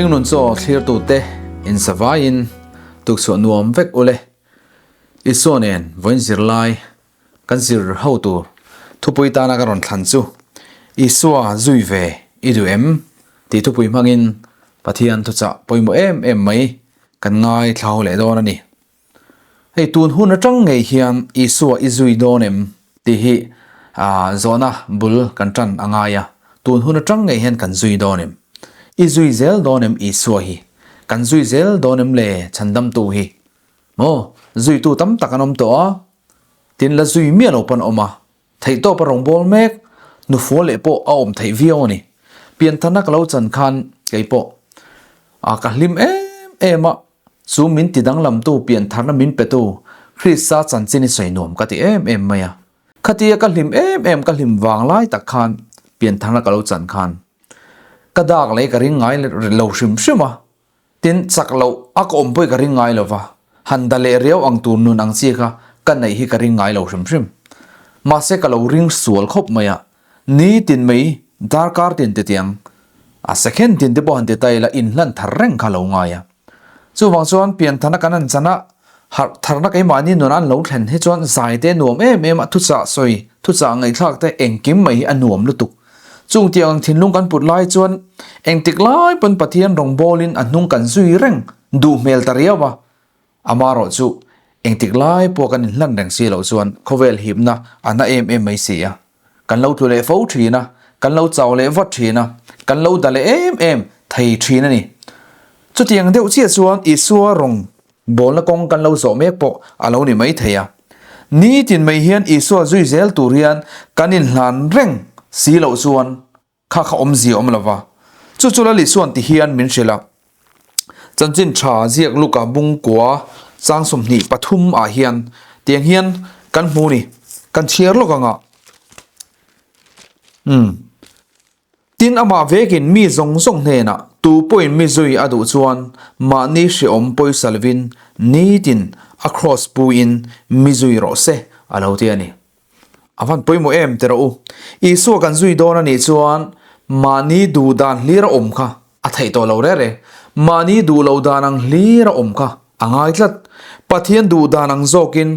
Hringnun chaw thlirtute in savaiin tukchhuah nuam vek ule. Isua nen vawiin zirlai kan zir ho tur thupui tana ka rawn thlan chu Isua zui ve i duh em? tih thupui hmangin Pathian thuchah pawimawh em em mai kan ngaithla ho leh dawn a ni. Hei tun hun atang ngei hian Isua i zui dawn em tih hi zawhna bul kan tan a ngai a, tun hun atang ngei hian kan zui dawn em? I zui zel dawn em Isua hi? Kan zui zel dawn em le chhandamtu hi? Maw zuitu tam tak an awm tawh a, tin la zui miah lo pawn a awm a, Theihtawp a rawngbâwl mek, nufual leh pawh a awm theih viau a ni. Piantharna ka lo chan khan kei pawh a ka hlim em em a, chu min ti danglamtu piantharna min petu Krista chanchin i sawi nuam ka ti em em mai a. Khatia ka hlim em em ka hlim vang lai tak khan piantharna ka lo chan khan ka dak leh ka ring ngai lo hrim hrim a. Tin, chak loh a ka awm pawh hi ka ring ngai lo va, han da leh riau ang tur nun ang chi kha ka neih hi ka ring ngai lo hrim hrim. Mahse ka lo ring sual khawp mai a, ni tin mai darkar tin te tiang a second tin te pawh han ti ta ila inhlan thar reng kha lo ngai a. Chuvang chuan pianthana kan han chan a, harh tharna keimahni nuna an lo thlen hi chuan zai te nuam em em a, thuchah sawi, thuchah ngaihthlak te engkim mai hi a nuam lutuk. Chung tiang ang thinlung kan put lai chuan engtik lai pawn Pathian rawngbawlin a hnung kan zui reng duh hmel ta riau a, amarawh chu engtik lai pawh kan inhlan reng si loh chuan khawvel hipna a na em em mai si a. Kan lo tlu leh fo thin a, kan lo chau leh vat thin a, kan lo da leh em em thei thin a ni. Chutiang deuh chiah chuan Isua rawng Bawlna kawng kan lo zawh mek pawh a lo ni mai thei a. Nitin mai hian Isua zui zel tur hian kan inhlan reng si loh chuan kha kha awmzia awm lo va. Chu chu Lal Isua'n ti hian min hrilh a. Chanchin tha ziak Luka bungkua chang 23 ah hian tiang hian kan hmu ni. Kan chhiar lawk ang a. Umm. Tin, amah vekin mi zawng zawng hnenah tu pawhin mi zui a duh chuan mahni hreawm pawisa lovin nitin a kraws puiin mi zui rawh se a lo ti a ni. A van pawimawh em ti rawh u. Isua kan zui dawn a nih chuan mahni duh dan hlir a awm kha a theih tawh lo reh reh. Mahni duh loh dan ang hlir a awm kha a ngai tlat. Pathian duh dan ang zawkin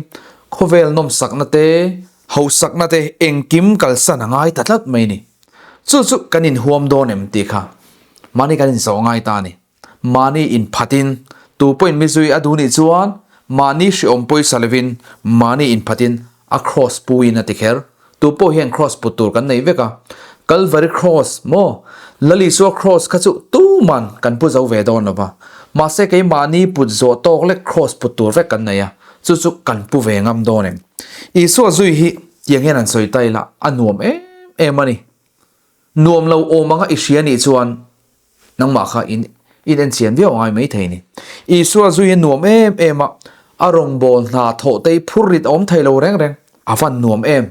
khawvel nawmsakna te, hauhsakna te engkim kalsan a ngai ta tlat mai ni. Chu chu kan inhuam dawn em tih kha mahni kan inzawh ngai ta a ni. Mahni inphatin tu pawhin mi zui a duh nih chuan mahni hriawm pawisa lovin mahni inphatin a kraws puiin a ti kher. Tu pawh hian kraws put tur kan nei vek a. Kalvari kraws maw? Lal Isua kraws kha chu tuman kan pu zo ve dawn lo va. Mahse kei mahni put zawh tawk lek kraws put tur vek kan nei a, chu chu kan pu ve ngam dawn em? Isua zui hi Tiang hian an sawi ta ila a nuam em em a ni. Nuam lo awm anga i hria nih chuan nangmah kha in in en chian viau angai mai thei ni. Isua zui a nuam em em a, a rawngbâwl hna thawh te hi phur rit a awm thei lo reng reng, a van nuam em.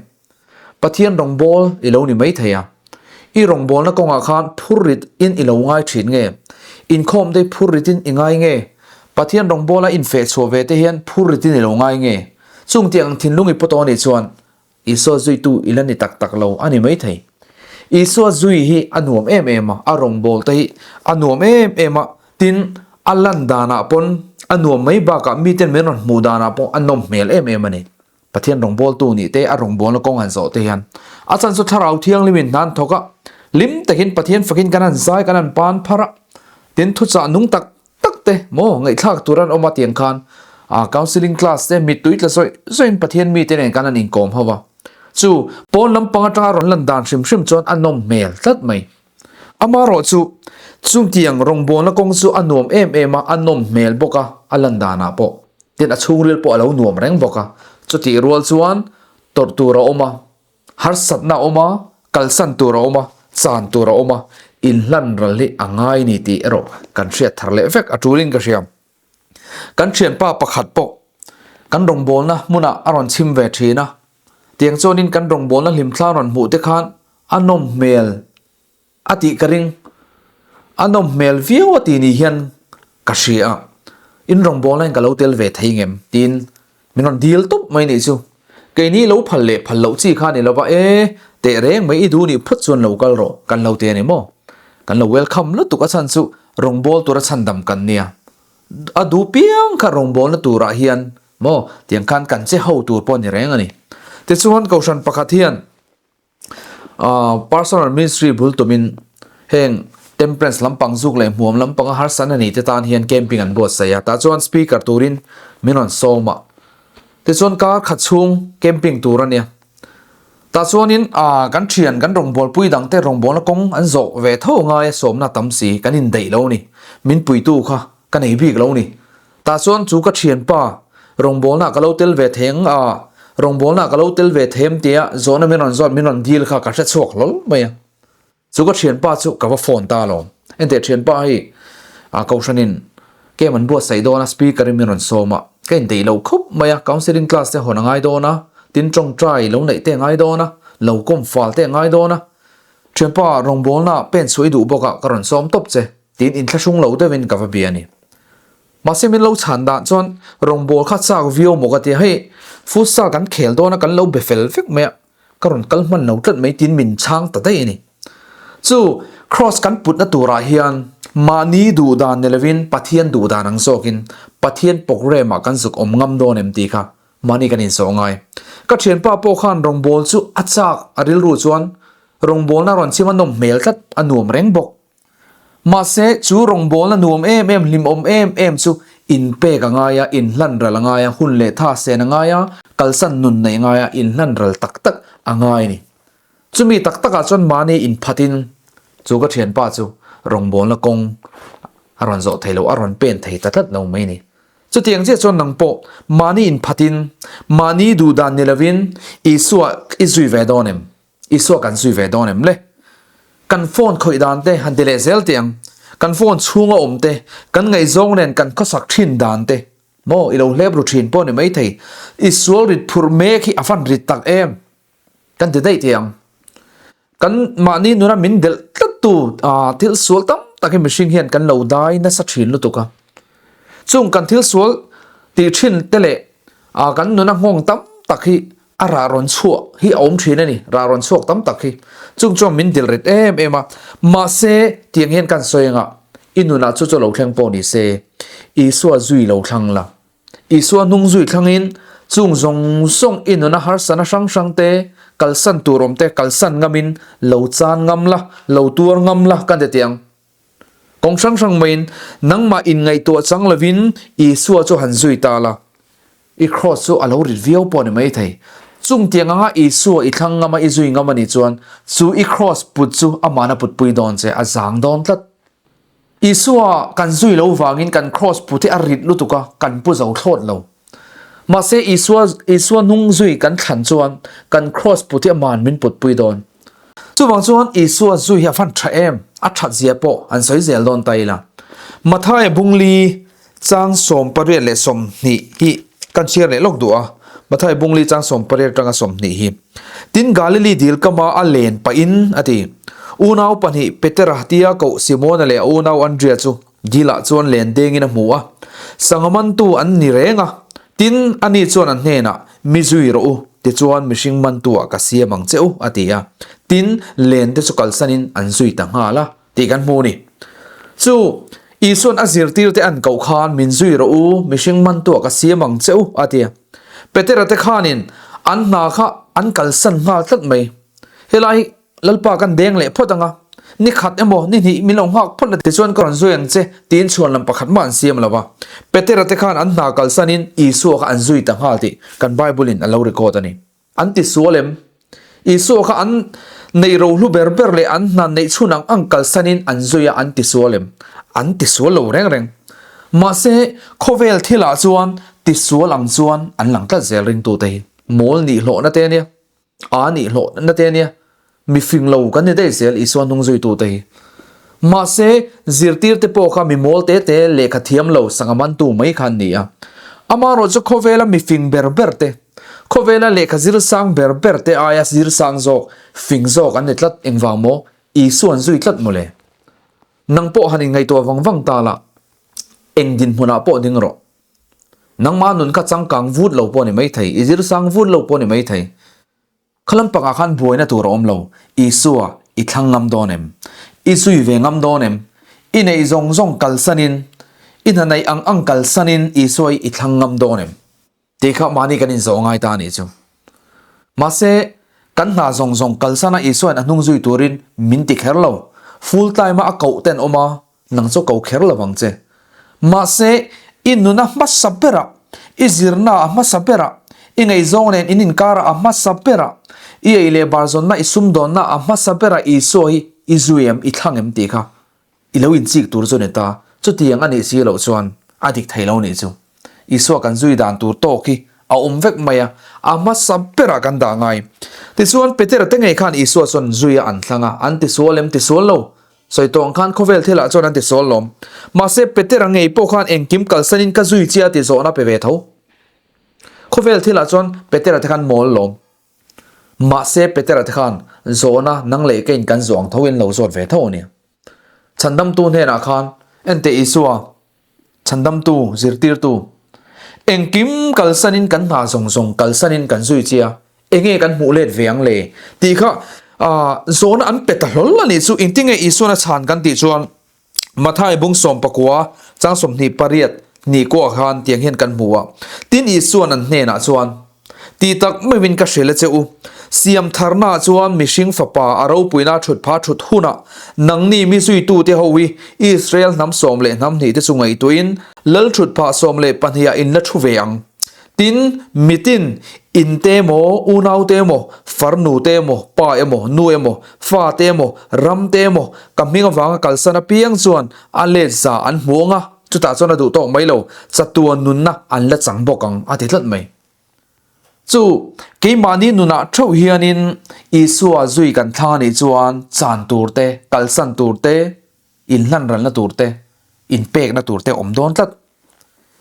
Pathian rawngbâwl i lo ni mai thei a, i rawngbâwlna kawngah khan phur rit in i lo ngai thin nge? Inkhawm te hi phur rit in i ngai nge? Pathian rawngbâwla infeh chhuah ve te hian phur rit in i lo ngai nge? Chung tih ang thinlung i pawt aw nih chuan Isua zuitu i la ni tak tak lo a ni maithei. Isua zui hi a nuam em em a, a rawngbâwl te hi a nuam em em a, tin a lan danah pawn a nuam mai bakah miten min rawn hmuh danah pawh a nawm hmel em em a ni. Pathian rawngbâwltu nih te, a rawngbâwlna kawng han zawh te hian a chan chu Thlarau Thianghlimin hna an thawk a, hlim takin Pathian fakin kan han zai kan han pan phar a, tin thuchah nung tak tak te maw ngaihthlak tur an awm a tiang khan a counselling class te mittui tla zawih zawih in Pathian mite nen khan an inkawm ho va chu pawn lampang atanga rawn lan dan hrim hrim chuan a nawm hmel tlat mai amarawh chu chutiang rawngbawlna kawng chu a nuam em em a a nawm hmel bawk a a lan danah pawh tin a chhungril pawh a lo nuam reng bawk a chutih rual chuan tawrh tur a awm a. Harsatna a awm a, kalsan tur a awm a, chan tur a awm a, inhlan ral hi a ngai ni tih erawh kan hriat thar leh vek a tulin ka hria. Kan thianpa pakhat pawh kan rawngbawlna hmunah a rawn chhim ve thin a, tiang chuanin kan rawngbawlna hlimthla rawn hmuh te khan a nawm hmel A tih ka ring. A nawm hmel viau a ti ni hian ka hria a, in rawngbawlna in ka lo tel ve thei ngem tiin min rawn dil tawp mai nih chu. Keini lo phal leh phal loh chi kha ni lova e, teh reng mai i duh nih phawt chuan lo kal rawh kan lo ti a ni maw? Kan lo welcome lutuk a chhan chu Rawngbâwl tura chhandam kan nia. A duh piang kha rawngbâwlna turah hian maw tiang khan kan che ho tur pawh a ni reng a ni. Tichuan Kohhran pakhat hian Personal Ministry bul tumin heng Temperance lampang zuk leh hmuam lampanga harsatna nei te tan hian camping an buatsaih a, tah chuan Speaker turin min rawn sawm a. Tichuan kar khat chhung camping tur a nia. Tah chuanin kan thian kan rawngbawlpui dangte rawngbawlna kawng an zawh ve tho ngai a sawmna tam si kan indaih lo ni. Min puitu kha ka nei bik lo ni. Tah chuan chu ka thianpa rawngbawlna ka lo tel ve thei ang a, rawngbawlna ka lo tel ve thei em tia zawhna min rawn zawt min rawn dil kha ka hre chhuak hlawl mai a. Chu ka thianpa chu ka va phone ta alawm. Enteh thianpa hei a Kohhranin game an buatsaih dawn a speaker in min rawn sawm a, ka indeih lo khawp mai a, counselling class te hawn a ngai dawn a, tin tawngtai lo neih te a ngai dawn a, lo kawm fal te a ngai dawn a, thianpa rawngbawlna pen chhuah i duh bawk a ka rawn sawm tawp che tiin inthlahrung lo deuhin ka va bia a ni. Mahse min lo chhan dan chuan rawngbâwl kha châk viau maw ka ti a, hei futsal kan khel dawn a kan lo be fel vek mai a, ka rawn kal hman lo tlat mai tiin min chhang ta daih a ni. Chu kraws kan putna turah hian mahni duh dan ni lovin Pathian duh dan ang zawkin Pathian programme ah kan zuk awm ngam dawn em tih kha mahni kan insawh ngai. Ka thianpa pawh khan rawngbâwl chu a châk a rilru chuan rawngbâwlna rawn chim a nawm hmel tlat a nuam reng bawk. Mahse, chu rawngbawlna nuam em em, hlimawm em em chu inpek a ngai a, inhlan ral a ngai a, hun leh tha sen a ngai a, kalsan nun neih a ngai a, inhlan ral tak tak a ngai a ni. Chumi tak takah chuan mahni inphatin chu ka thianpa chu rawngbawlna kawng a rawn zawh thei lo, a rawn pen thei ta tlat lo mai a ni. Chutiang chiah chuan nang pawh mahni inphatin, mahni duhdan ni lovin Isua i zui ve dawn em? Isua kan zui ve dawn em le? Kan phone khawih dan te han ti leh zel teh ang. Kan phone chhunga awm te, kan ngaihzawng nen kan khawsak thin dan te maw i lo hlep ru thin pawh ni maithei. I sual rit phurh mek hi a van rit tak em? Kan ti daih teh ang. Kan mahni nuna min delh tlat tu thil sual tam tak hi mihring hian kan lo dai nasa thin lutuk a. Chung kan thil sual tih thin te leh kan nuna nghawng tam tak hi A rah rawn chhuah hi a awm thin a ni, rah rawn chhuak tam tak hi. Chung chuan min dil rit em em a, mahse tiang hian kan sawi anga i nunah chu chu lo thleng pawh ni se, Isua zui lo thlang la. Isua hnung zui thlangin chung zawng zawng i nuna harsana hrang hrang te, kalsan tur awm te kalsan ngamin lo chan ngam la, lo tuar ngam la kan ti tiang. Kawng hrang hrang maiin nangmah inngaihtuah chang lovin Isua chu han zui ta la. I kraws chu a lo rit viau pawh a ni maithei. Chung tiang anga Isua i thlang ngam a, i zui ngam a nih chuan chu i kraws put chu amahna putpui dawn che, a zang dawn tlat. Isua kan zui lo vangin kan kraws put hi a rit lutuk a, kan pu zo thlawt lo. Mahse Isua Isua hnung zui kan thlan chuan kan kraws put hi amahan min putpui dawn. Chuvang chuan Isua zui hi a fan tha em? A that zia pawh an sawi zel dawn ta ila. Mathaia Bungli chang 18 leh 20 hi kan chhiar leh lawk duh a. Mathaia Bungli chang 18 atanga 20 hi. Tin Galili dil kama a len pahin a ti. Unau pahnih Petera tia koh Simona leh a unau Andria chu dilah chuan len dengin a hmu a. Sangha mantu an ni reng a. Tin, ani chuan an hnenah, Mi zui rawh u, tichuan mihring mantuah ka siam ang che u, a ti a. Tin, len te chu kalsanin an zui ta nghal a, tih kan hmu a ni. Chu, Isua'n a zirtirte an koh khan, Min zui rawh u, mihring mantuah ka siam ang che u, a ti a. Petera te khanin an hna kha an kalsan nghal tlat mai. Helai hi Lalpa kan deng leh phawt ang a, ni khat emaw ni hnih min lo nghak phawt la tichuan ka rawn zui ang che tiin chhuan lam pakhat mah an siam lo va. Petera te khan an hna kalsanin Isua kha an zui ta nghal tih kan Bible in a lo record a ni. An ti sual em? Isua kha an neih rohlu ber ber leh an hna neih chhun ang ang kalsanin an zui a an ti sual em? An ti sual lo reng reng. Mahse khawvel thilah chuan ti sual ang chuan an lang tlat zel ringtute hi. Mawl nih hlawhna te ania. A nih hlawh na te ania, mi fing lo kan ni daih zel Isua hnung zuitu te hi. Mahse, zirtir te pawh kha mi mawl te te lehkha thiam lo sangha mantu mai kha an ni a. Amaherawh chu khawvela mi fing ber ber te, khawvela lehkha zir sang ber ber te aia zir sang zawk, fing zawk an ni tlat engvang maw? Isua an zui tlat mawle. Nang pawh han inngaihtuah vang vang ta la, eng dinhmunah pawh ding rawh. Nangmah nun kha changkang vut lo pawh a ni maithei, i zir sang vut lo pawh a ni maithei. Kha lampangah khan buaina tur a awm lo, Isua i thlang ngam dawn em? I zui ve ngam dawn em? I neih zawng zawng kalsanin, i hna neih ang ang kalsanin Isua hi i thlang ngam dawn em? Tih kha mahni kan inzawh ngai ta a nih chu. Mahse, kan hna zawng zawng kalsana Isuain a hnung zui turin min ti kher lo. Full time-a a koh ten awm a, nang chu ko kher lo vang che. Mahse, i nun a hmasa berah, i zirna a hmasa berah, i ngaihzawng nen in inkarah a hmasa berah, i ei leh bar zawnna, i sumdawnna a hmasa berah Isua hi i zui em, i thlang em tih kha I lo inchik tur chu ni ta, chutiang a nih si loh chuan a dik thei lo nih chu. Isua kan zui dan tur tawk hi a awm vek mai a, a hmasa berah kan dah ngai. Tichuan Petera te ngei khan Isua chuan zui a an thlang a, an tisual em tisual lo? Sawi tawh ang khan khawvel thilah chuan an tisual lawm. Mahse Petera ngei pawh khan engkim kalsanin ka zui chia ti zawhna pe ve tho. Khawvel thilah chuan Petera te khan mawl lawm. Mahse Petera te khan zawhna nang leh keiin kan zawh ang tho in lo zawt ve tho a ni. Chhandamtu hnenah khan, Enteh Isua, Chhandamtu, Zirtirtu, engkim kalsanin kan hna zawng zawng kalsanin kan zui che a, enge kan hmuh let ve ang le? tih kha zawhna an pe ta hlawl a nih chu. Engtinge Isuan a chhan kan tih chuan Mathai bung 19 chang 28 hnih kuah khan tiang hian kan hmu a. Tin Isuan an hnenah chuan, Ti tak meuhin ka hrilh a che u, siam tharnaah chuan mihring fapa a ropuina thut pha thut hunah nangni mi zuitute ho hi Israel hnam sawm leh hnam hnihte chu ngaihtuahin lal thut phah 12 ah in la thu ve ang. Tin, mitin, in te emaw, unau te emaw, farnu te emaw, pa emaw, nu emaw, fa te emaw, ram te emaw, ka hming avanga kalsan apiang chuan a let za an hmu ang a, chutah chuan a duh tawk mai lo, chatuan nunna an la chang bawk ang, a ti tlat mai. Chu, keimahni nunah theuh hianin Isua zui kan thlang a nih chuan chan tur te, kalsan tur te, inhlanralna tur te, inpekna tur te awm dawn tlat.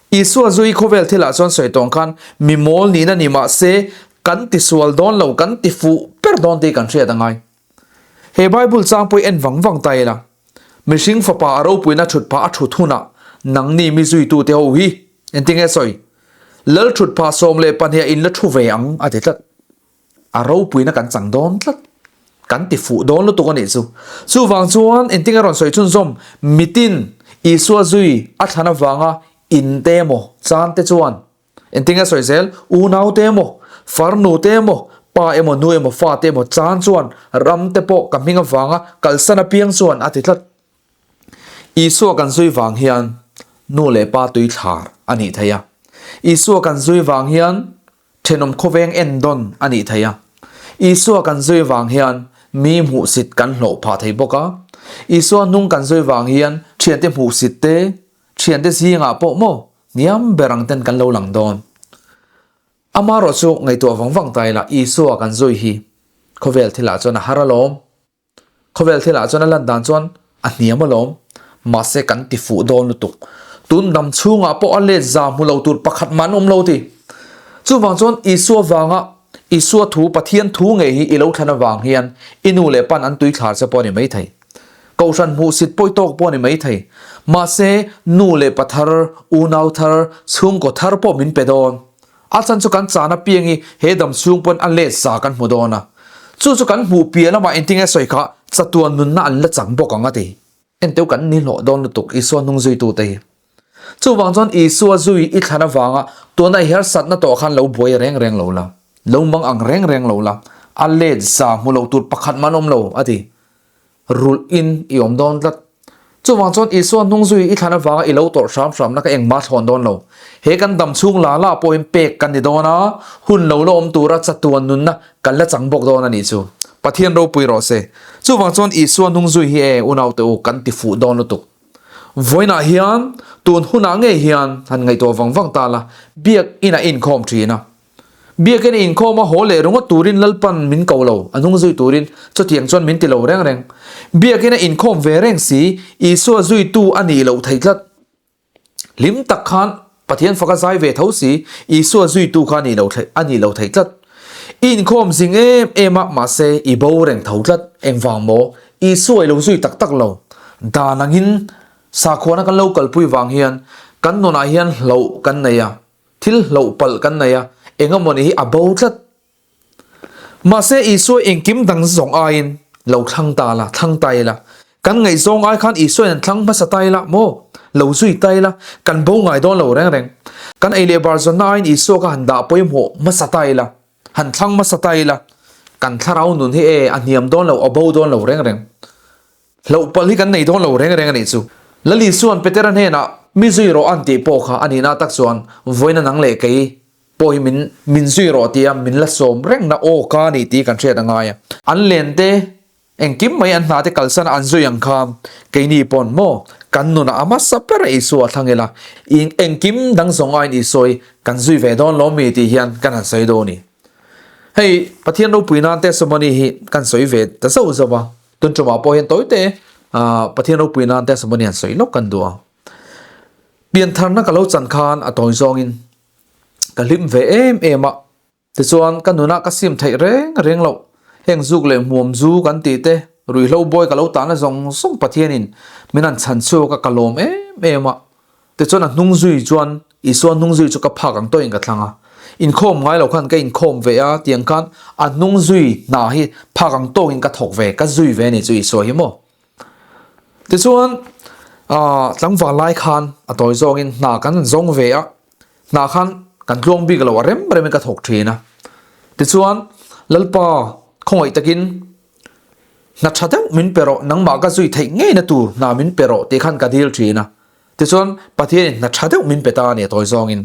Isua zui khawvel thilah chuan sawi tawng khan mi mawl nihna ni mah se kan tisual dawn lo, kan ti fuh ber dawn tih kan hriat a ngai. He Bible chang pawh i en vang vang ta ila, mihring fapa a ropuina thut phah a thut hunah nangni mi zuitute ho hi engtinge sawi? Lal thut phah 12 ah in la thu ve ang a ti tlat. A ropuina kan chang dawn tlat. Kan ti fuh dawn lutuk a nih chu. Chuvang chuan engtinge rawn sawi chhunzawm mitin Isua zui a thlan avanga in te emaw chan te chuan engtinge sawi zel unau te emaw farnu te emaw pa emaw nu emaw fa te emaw chan chuan ram te pawh ka hming avanga kalsan apiang chuan a ti tlat. Isua kan zui vang hian nu leh pa tui thlar a nih theih a. Isua kan zui vang hian Thenawm khawveng en dawn a nih theih a. Isua kan zui vang hian mi hmuhsit kan hlawh phah thei bawk a. Isua hnung kan zui vang hian thiante hmuhsit te, thiante zingah pawh maw hniam ber ang ten kan lo lang dawn. Amaherawh chu ngaihtuah vang vang ta ila Isua kan zui hi khawvel thilah chuan a har alawm. Khawvel thilah chuan a lan dan chuan a hniam alawm, mahse kan ti fuh dawn lutuk. Tun dam chhungah pawh a let za hmu lo tur pakhat mah an awm lo ti. Chuvang chuan Isua vanga Isua thu Pathian thu ngei hi i lo thlan avang hian i nu leh pan an tui thlar che pawh a ni maithei. Kohhran hmuhsit pawi tawk pawh a ni maithei. Mahse nu leh pa thar, unau thar, chhungkaw thar pawh min pe dawn. A chan chu kan chan apiang hi he dam chhung pawn a let za kan hmu dawn a. Chu chu kan hmuh piah lamah engtinge sawi kha chatuan nunna an la chang bawk ang a ti. Enteu kan ni hlawh dawn lutuk Isua hnung zuitute hi. Chuvang chuan Isua zui i thlan avanga tuna i harsatna tawh khan lo buai reng reng lo la, lo mang ang reng reng lo la, a let za hmu lo tur pakhat mah an awm lo a ti. Rulh in i awm dawn tlat. Chuvang chuan Isua hnung zui i thlan avanga i lo tawrh hram hramna ka engmah thlawn dawn lo. He kan dam chhung la la pawhin pek kan ni dawn a, hun lo la awm tura chatuan nunna kan la chang bawk dawn a nih chu. Pathian ropui rawh se. Chuvang chuan Isua hnung zui hi e unaute u kan ti fuh dawn lutuk. Vawiinah hian tun hunah ngei hian han ngaihtuah vang vang ta la, biak inah i inkhawm thin a. Biakin inkhawm a haw leh ringawt turin Lalpan min ko lo, a hnung zui turin chutiang chuan min ti lo reng reng. Biakin a inkhawm ve reng si, Isua zuitu a nih loh theih tlat. Hlim tak khan Pathian faka zai ve tho si, Isua zuitu kha a nih loh theih tlat. I inkhawm zing em em a, mahse i bo reng tho tlat. Engvang maw? Isua i lo zui tak tak lo. Dan angin sakhuana kan lo kalpui vang hian kan nunah hian hlauh kan nei a. Thil hloh palh kan nei a, engemawni hi a bo tlat. Mahse Isua engkim dang zawng aiin lo thlang ta la, thlang ta ila. Kan ngaihzawng ai khan Isua in an thlang hmasa ta ila maw? Lo zui ta ila, kan bo ngai dawn lo reng reng. Kan ei leh bar zawnna aiin Isua kha han dah pawimawh hmasa ta ila, han thlang hmasa ta ila, kan thlarau nun hi e a hniam dawn lo, a bo dawn lo reng reng. Hlauh palh hi kan nei dawn lo reng reng a nih chu. Lal Isua'n Petera hnenah mi zui rawh an tih pawh kha a nihna tak chuan vawiina nang leh kei pawh hi min min zui rawh tia min la sawm rengna aw ka ni tih kan hriat a ngai a. An lente engkim mai an hnate kalsan an zui ang kha keini pawn maw kan nunah a hmasa ber a Isua a thlang ila engkim dang zawng aiin Isua hi kan zui ve dawn lo mi tih hian kan han sawi dawn a ni. Hei Pathian ropui nan testimony hi kan sawi ve ta zauh zauh a. Tun tumah pawh hian tawite Pathian ropui nan testimony han sawi lawk kan duh a. Piantharna ka lo chan khan a tawi zawngin ka hlim ve em em a. Tichuan ka nunah ka sim theih reng reng loh. Heng zuk leh hmuam zu kan tih te, ruihhlo bawi ka lo tahna zawng zawng Pathianin min han chhan chhuak a ka lawm em em a. Tichuan a hnung zui chuan Isua hnung zui chu ka phak ang tawhin ka thlang a. Inkhawm ngai lo khan ka inkhawm ve a, tiang khan a hnung zui hna hi phak ang tawkin ka thawk ve, ka zui ve a ni chu Isua hi maw. Tichuan tlangval lai khan a tawi zawngin hna kan han zawng ve a, hna khan kan tluang bik lo a rem remin ka thawk thin a. Tichuan Lalpa khawngaih takin hna tha deuh min pe rawh, nangmah ka zui theih ngeina tur hna min pe rawh tih khan ka dil thin a. Tichuan Pathianin hna tha deuh min pe ta a ni a tawi zawngin.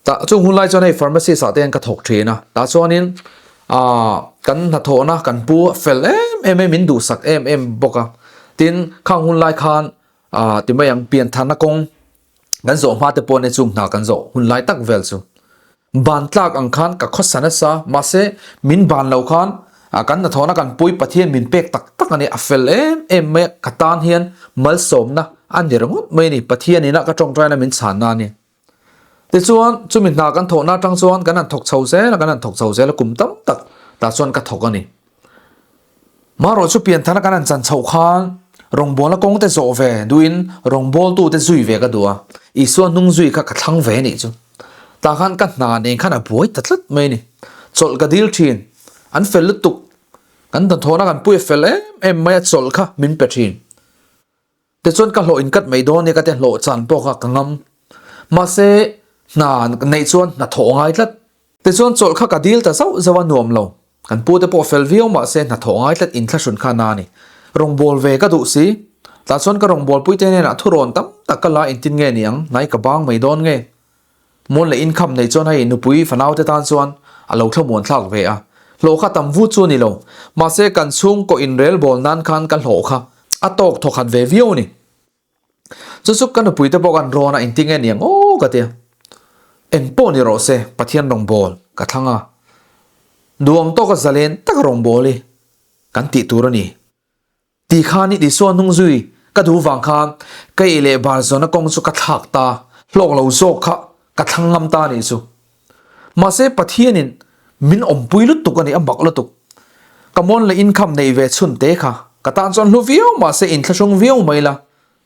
Tah chung hun lai chuan hei pharmacist ah te hian ka thawk thin a, tah chuanin aah kan hnathawhna kan pu a fel em em a, min duhsak em em bawk a. Tin, khang hun lai khan aah ti mai ang piantharna kawng kan zawh hma te pawh nia chung hna kan zawh hun lai tak vel chu. Ban tlak ang khan ka khawsa nasa, mahse min ban lo khan kan hnathawhna kan pui Pathian min pek tak tak a ni, a fel em em mai a, ka tan hian malsawmna a ni ringawt mai a ni, Pathian ina ka tawngtaina min chhanna a ni. Tichuan chumi hna kan thawhna atang chuan kan han thawk chho zel a, kan han thawk chho zel a, kum tam tak tah chuan ka thawk a ni. Marawh chu pianthana kan han chan chhoh khan rawngbawlna kawng te zawh ve duhin rawngbawltu te zui ve ka duh a, Isua hnung zui kha ka thlang ve anih chu. Tah khan ka hna nen khan a buai ta tlat mai a ni. Chawlh ka dil thin, an fel lutuk, kan hnathawhna kan pui a fel em em mai a chawlh kha min pe thin. Tichuan ka hlawh inkat mai dawn nia ka ti hlawh chan pawh kha ka ngam. Mahse hna neih chuan hna thawh ngai tlat. Tichuan chawlh kha ka dil ta zauh zauh a nuam lo. Kan pu te pawh fel viau mahse hna thawh ngai tlat inthlahrun kha na a ni. Rawngbâwl ve ka duh si. Tah chuan ka rawngbâwl puite hnenah thurawn tam tak ka la engtin nge ni ang, hnai ka bang mai dawn nge? Muan leh income nei chuan hei nupui fanaute tan chuan a lo thlamuan thlak ve a. Hlawh kha tam vut chu a ni lo. Mahse kan chhungkaw inrelbawl nan khan ka hlawh kha a tawk thawkhat ve viau a ni. Chu chu ka nupui te pawh kan rawn a engtin nge ni ang aw ka tia. Eng pawh ni rawh se Pathian rawngbâwl ka thlang a. Duang tawka zalen taka rawngbâwl hi kan tih tur a ni. Ti khan i Isua hnung zui ka duh vang khan ka ei leh bar zawna kawng chu ka thlak ta, hlawk lo zawk kha ka thlang ngam ta anih chu. Mahse Pathianin min awmpui lutuk a ni, a mak lutuk. Ka mawn leh income neih ve chhun te kha ka tan chuan hlu viau mahse inthlahrung viau mai la.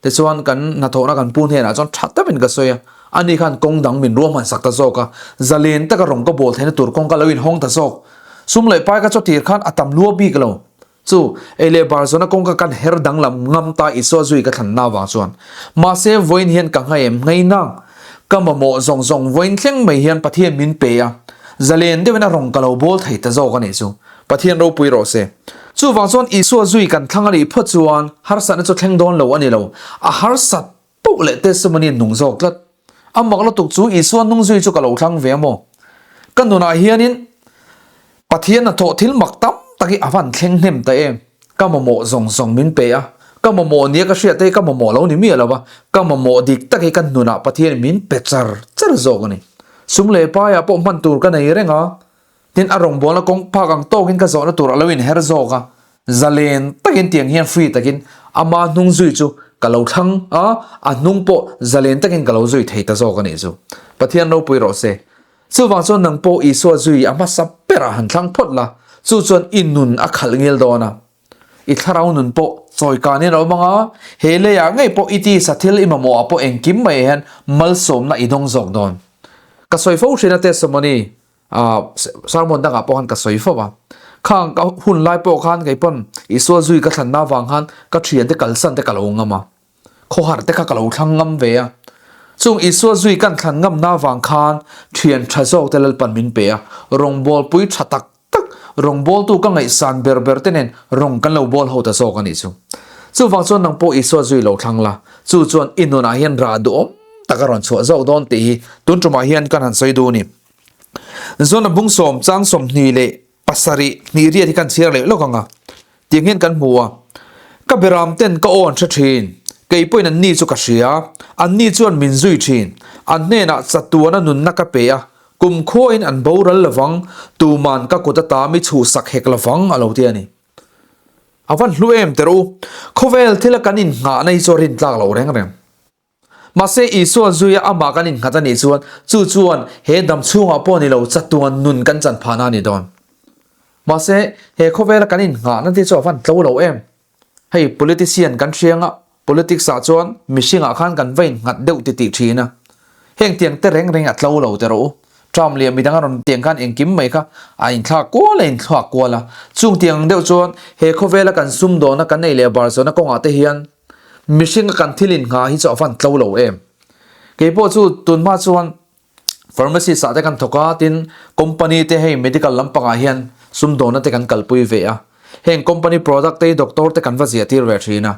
Tichuan kan hnathawhna kan pu hnenah chuan tha takin ka sawi a, ani khan kawng dang min ruahman sak ta zawk a, zalen taka rawng ka bawl theihna tur kawng ka lo inhawng ta zawk. Sum leh pai ka chawtir khan a tam lua bik lo. Chu, ei leh bar zawna kawngka kan her danglam ngam ta Isua zui ka thlanna avang chuan. Mahse, vawiin hian ka nghai em? Nghai nang. Ka mamawh zawng zawng vawiin thleng mai hian Pathian min pe a, zalen deuhin a rawng ka lo bawl thei ta zawk a nih chu. Pathian ropui rawh se. Chuvang chuan Isua zui kan thlang a nih phawt chuan harsatna chu thleng dawn lo a ni lo. A harsat poh leh testimony nung zawk tlat. A mak lutuk chu Isua hnung zui chu ka lo thlang ve a maw? Ka nunah hianin Pathian hnathawh thil mak tam tak hi a van thleng hnem ta em? Ka mamawh zawng zawng min pe a, ka mamawh nia ka hriat te hi ka mamawh lo ni miah lo va, ka mamawh dik tak hi ka nunah Pathianin min pe char char zawk a ni. Sum leh paiah pawh hman tur ka nei reng a, Tin, a rawngbawlna kawng phak ang tawkin ka zawhna tur a lo inher zawk a, zalen takin tiang hian free takin ama hnung zui chu ka lo thlang a, a hnung pawh zalen takin ka lo zui thei ta zawk a nih chu. Pathian ropui rawh se. Chuvang chuan nang pawh Isua zui a hmasa berah han thlang phawt la, chu chuan i nun a khalh ngil dawn a. I thlarau nun pawh chawi kanin a awm ang a, he leiah ngei pawh i tisa thil i mamawhah pawh engkim mai hian malsawmna i dawng zawk dawn. Ka sawi fo thin a testimony. Sermon dangah pawh khan ka sawi fo a. Khang ka hun lai pawh khan kei pawn Isua zui ka thlanna avang khan ka thiante kalsan te ka lo ngam a, khawhar te kha ka lo thlang ngam ve a. Chung Isua zui kan thlan ngamna avang khan thian tha zawk te Lalpan min pe a, rawngbawlpui tha tak tak rawngbawltu ka ngaihsan ber ber te nen rawng kan lo bawl ho ta zawk a nih chu. Chuvang chuan nang pawh Isua zui lo thlang la, chu chuan i nunah hian rah duhawm tak a rawn chhuah zawk dawn tih hi tun tumah hian kan han sawi duh a ni. Zona bung sawm chang 27 hnih riat hi kan chhiar leh lawk ang a, tiang hian kan hmu a, Ka beram ten ka aw an hre thin, kei pawhin an ni chu ka hria, an ni chuan min zui thin, an hnenah chatuana nunna ka pe a, kum khuain an boral lovang, tuman ka kut ata mi chhuhsak hek lovang a lo ti a ni. A van hlu em ter u, khawvel thila kan innghahna hi chu a rintlak loh reng reng. Mahse, Isua zuia amah kan innghat a nih chuan chu chuan he dam chhungah pawh ni lo chatuan nun kan chan phahna a ni dawn. Mahse, he khawvela kan innghahna te chu a van tlo lo em? Hei politician kan hriang a, politics ah chuan mihringah khan kan va innghat deuh ti tih thin a. Heng tiang te reng reng a tlo lo teh rawh u. Trump leh midang a rawn tiang khan engkim mai kha a inthlak kual a inthlak kual a. Chung tiang deuh chuan he khawvela kan sumdawna kan ei leh bar zawhna kawngah te hian Mihring a kan thil in nghah hi chu a van tlo lo em. Kei pawh chu tun hma chuan pharmacist ah te kan thawk a, tin company te hei medical lampangah hian sumdawnna te kan kalpui ve a. Heng company product te hi doctor te kan va ziah tir ve thin a.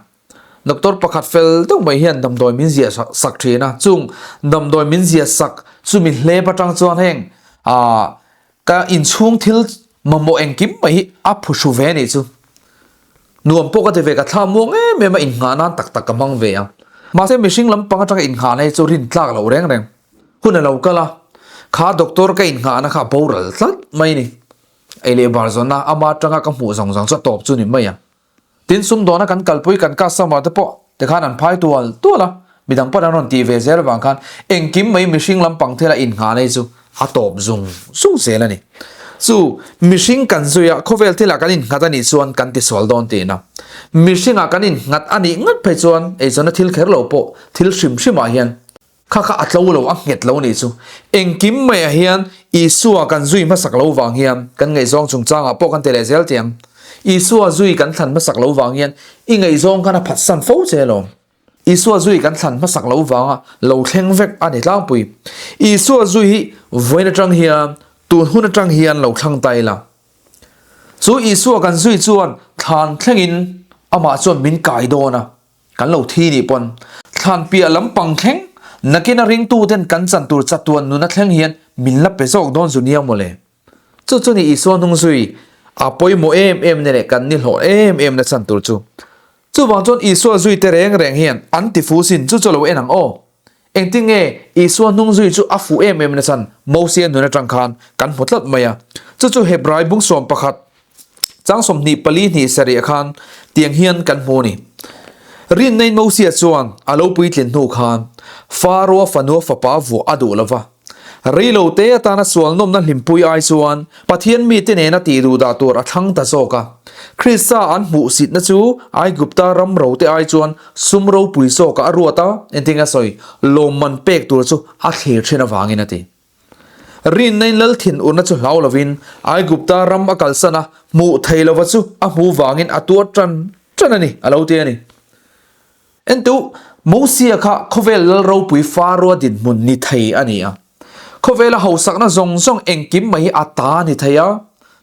Doctor pakhat fel deuh mai hian damdawi min ziah sak thin a, chung damdawi min ziah sak chumi hlep atang chuan heng ah ka inchhung thil mamawh engkim mai hi a phuhru ve anih chu. Nuam pawh ka ti ve, ka thla muang em em a, innghah nan tak tak ka hmang ve a. Mahse mihring lampang atanga innghahna hi chu rin tlak loh reng reng. Hun a lo kal a, kha doctor ka innghahna kha a boral tlat mai ni. Ei leh bar zawnna ama atanga ka hmuh zawng zawng chu a tawp chu ni mai a. Tin sumdawna kan kalpui kan customer te pawh tikhan an phai tual tual a, midang pawn an rawn tih ve zel avang khan engkim mai mihring lampang thila innghahna hi chu a tawp zung zung zel a ni. Chu mihring kan zui a, khawvel thilah kan innghat a nih chuan kan tisual dawn tihna. Mihringah kan innghat a nih ngat phei chuan eizawnna thil kher lo pawh thil hrim hrimah hian kha kha a tlo lo, a nghet lo nih chu. Engkim maiah hian Isua kan zui hmasak lo vang hian kan ngaihzawng chungchangah pawh kan ti leh zel tih ang. Isua zui kan thlan hmasak lo vang hian i ngaihzawng khan a phatsan fo che alawm. Isua zui kan thlan hmasak lo vanga lo thleng vek a ni tlangpui. Isua zui hi vawiin atang hian, tun hun atang hian lo thlang ta ila. Chu Isua kan zui chuan thlan thlengin amah chuan min kai dawn a, kan lo thi nih pawn thlan piah lampang thleng nakin a ringtuten kan chan tur chatuan nuna thleng hian min la pe zawk dawn zu nia mawle. Chu chu ni Isua hnung zui a pawimawh em em na leh kan ni hlawh em em na chan tur chu. Chuvang chuan Isua zui te reng reng hian an ti fu sin chu chu lo en ang aw. Engtin nge Isua hnung zui chu a fuh em em na chan Mosia nun atang khan kan hmu tlat mai a. Chu chu Hebrai bung 11 chang 24 hnih sarih khan tiang hian kan hmu a ni. Rinnain Mosia chuan a lo puitlin hnu khan Faroa fanua fapa vuah a duh lo va. Reilo te atana sualnawmna hlimpui ai chuan Pathian mite nena tih duh dah tur a thlang ta zawk a. Krista an hmuhsitna chu Aigupta ram rote ai chuan sum ropui zawkah a ruat a, engtin a sawi, lawmman pek tur chu a thlir thin avangin a ti. Rinnain lal thinurna chu hlau lovin Aigupta ram a kalsan a, hmuh thei lova chu a hmu vangin a tuar tan tan a ni, a lo ti a ni. Entu, Mosia kha khawvel lal ropui Faroa dinhmun ni thei a ni a. Khawvela hausakna zawng zawng engkim mai hi a ta a ni thei a.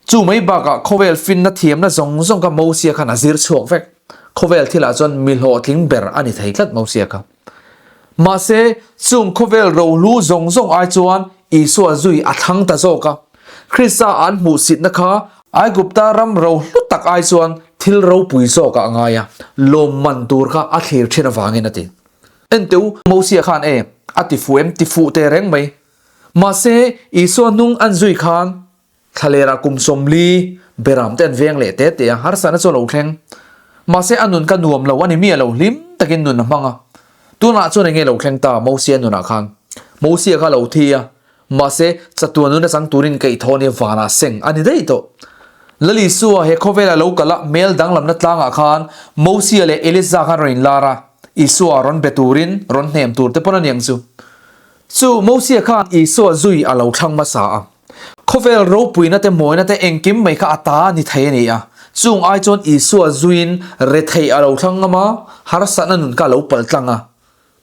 Chu mai bakah khawvel finna thiamna zawng zawng kha Mosia khan a zir chhuak vek. Khawvel thilah chuan mi hlawhtling ber a ni thei tlat Mosia kha. Mahse, chung khawvel rohlu zawng zawng ai chuan Isua zui a thlang ta zawk a. Krista an hmuhsitna kha Aigupta ram ro hlu tak ai chuan thil ropui zawkah a ngai a, lawmman tur kha a thlir thin avangin a ti. Enteu, Mosia khan e, a ti fuh em? Ti fuh teh reng mai. Mahse, Isua hnung an zui khan thlalerah kum 40 beram te an veng leh te te a, harsatna chu a lo thleng. Mahse, a nun kha nuam lo a ni miah lo, hlim takin nun a hmang a. Tunah chuan enge lo thleng ta Mosia nunah khan? Mosia kha a lo thi a, Mahse, chatuan nuna chang turin kaihthawh nia vanah seng a ni daih tawh. Lal Isua he khawvela lo kal a, hmel danglamna tlangah khan Mosia leh Elija khan rawn inlar a, Isua rawn be turin rawn hnem tur te pawn a niang chu. Chu Mosia khan Isua zui a lo thlang hmasa a. Khawvel ropuina te mawina te engkim mai kha a ta a ni thei a ni a. Chung ai chuan Isua zuiin retheih a lo thlang ngam a, harsatna nun kha a lo pal tlang a.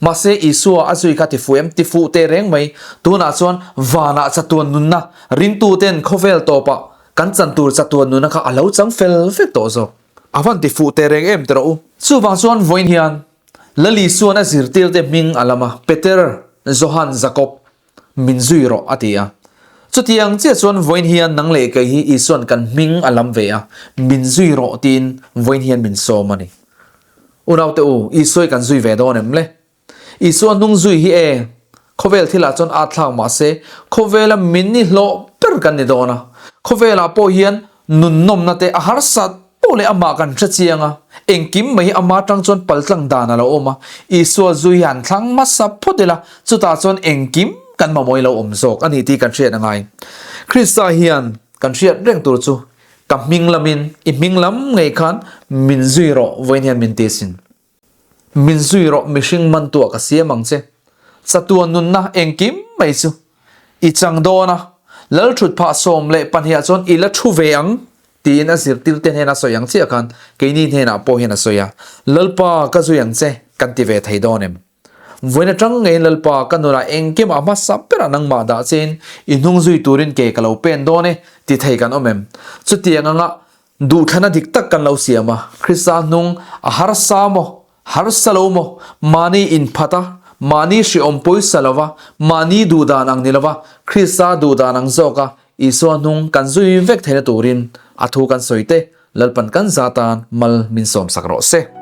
Mahse Isua a zui kha tifuh em? Tifuh teh reng mai. Tunah chuan vanah chatuan nunna, ringtuten khawvel tawpah kan chan tur chatuan nunna kha a lo chang fel vek tawh zawk. A van tifuh teh reng em teh rawh u. Chuvang chuan vawiin hian Lal Isua'n a zirtirte hming a lam a, Peter, Johan, Jakob, min zui rawh a ti a. Chutiang chiah chuan vawiin hian nang leh kei hi Isua'n kan hming a lam ve a, min zui rawh tiin vawiin hian min sawm a ni. Unaute u, Isua hi kan zui ve dawn em le? Isua hnung zui hi e, khawvel thilah chuan at thlak mah se, khawvela min ni hlawh ber kan ni dawn a. Khawvelah pawh hian nun nawmna te a harsat poh leh amah kan hre chiang a, engkim mai hi ama tang chuan paltlang dan a lo awm a, Isua zui hi han thlang hmasa phawt ila, chutah chuan engkim kan mamawh lo awm zawk a ni tih kan hriat a ngai. Krista hian kan hriat reng tur chu Ka hming lamin i hming lam ngei khan min zui rawh vawiin hian min ti sin. Min zui rawh mihring mantuah ka siam ang che. Chatuan nunna engkim mai chu i chang dawn a, Lalthut phah 12 ah chuan i la thu ve ang tiin a zirtirte hnena sawi ang chiah khan keini hnenah pawh hian a sawi a, Lalpa ka zui ang che kan ti ve thei dawn em? Vawiin atang ngeiin Lalpa, ka nunah engkimah hmasa berah nangmah dah chein i hnung zui turin ke ka lo pen dawn e, ti thei kan awm em? Chutiang anga duhthlana dik tak kan lo siam a, Krista hnung a harsa maw, harsa lo maw, mahni inphat a, mahni hriawm pawisa lova, mahni duhdan ang ni lova, Krista duhdan ang zawka Isua hnung kan zui vek theihna turin a thu kan sawi te Lalpan kan za tan mal min sawmsak rawh se.